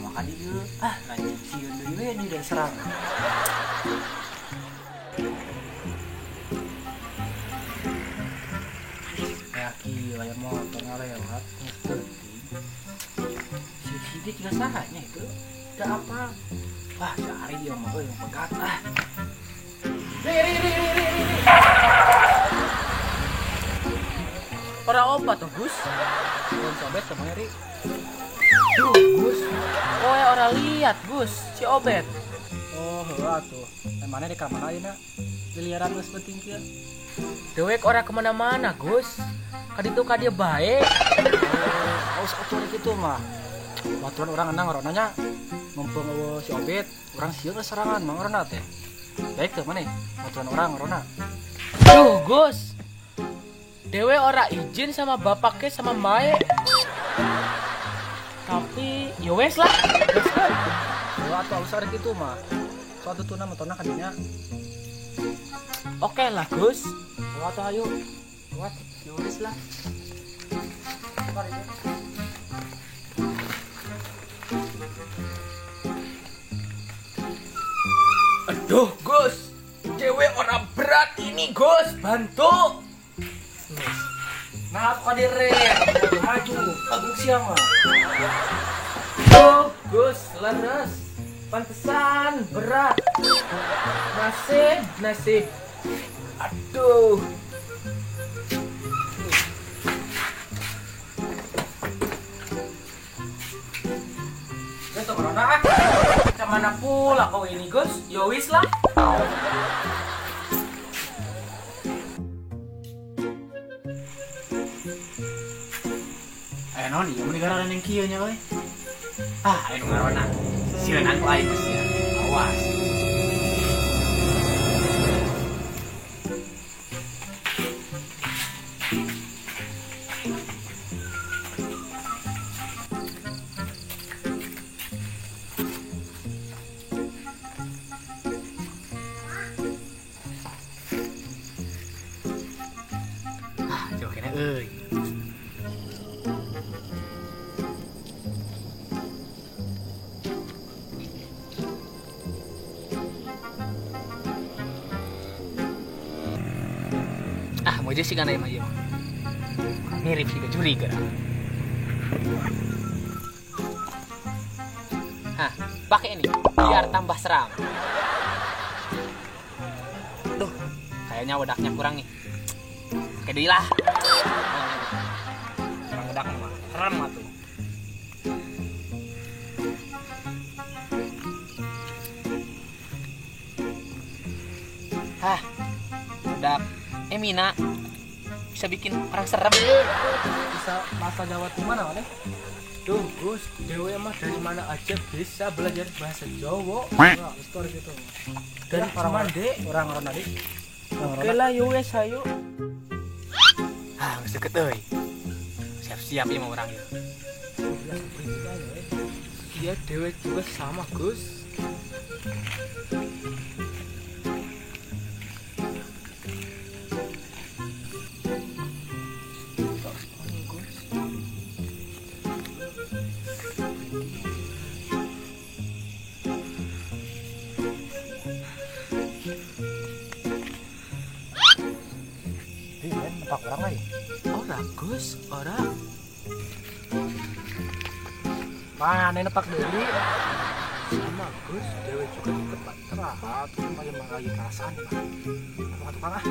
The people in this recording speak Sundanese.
Maka dieu ah lanjut sieun deui we di serang. Ya kieu aya motor ngalewat geus penting. Si dia juga sahanya itu. Tidak apa. Wah, si Ari yang mah euy pegat ah. Ri ri ri ri ri ri. Ora obat tuh, Gus. Belum sobet sama Ri. Duh, Gus. Kowe ora lihat, Gus, si Obet. Oh, heuh atuh. Emangnya di kamar ayeuna? Liliaran geus penting kieu. Dewek ora kemana-mana, Gus. Kaditu ka dia bae. Oh, aus atuh kitu mah. Baturan urang endang oronanya mumpung eueuh si Obet, urang sieun serangan mang orona teh. Baik teu maneh? Baturan urang orona. Duh, Gus. Dewe ora izin sama bapaknya sama mae. Tapi ya wes lah. Wes kan. Heuh atuh alus ari kitu mah. Suatu tuna motona ka dinya. Oke lah, Gus. Heuh atuh ayo. Buat ya wes lah. Aduh, Gus. Dewe ora berat ini, Gus. Bantu. Nah, aku kadire, maju, agung siang mah. Oh, Gus, leres. Pantesan berat. Nasib, nasib. Aduh. Gus, corona ah. Macam mana pula kau ini, Gus? Ya wis lah. Naon ieu mun negara yang kieu nya euy. Ah, aya nu ngarona. Sieun aku aing geus ya. Awas. Ah, jauh kena euy. Mau sih kan emang iya mirip sih curiga. Hah, pakai ini biar tambah seram. Duh, kayaknya wedaknya kurang nih. Pakai deui lah. Kurang wedak mah serem atuh. Hah, wedak Emina bisa bikin orang serem. Bisa bahasa Jawa tuh mana oleh? Duh, Gus, dewe mah dari mana aja bisa belajar bahasa Jawa. Wah, story gitu. Dari orang dek, orang-orang tadi. Oke lah, yo wes ayo. Ah, geus deket euy. Siap-siap ya mau orang ya. Iya, dewe juga sama, Gus. Nepak orang lagi. Ora, Gus, ora. Mana nepak deui? Sama, Gus, dewe juga di tempat tempat. Tuh lagi perasaan mah. Nepak tukang ah.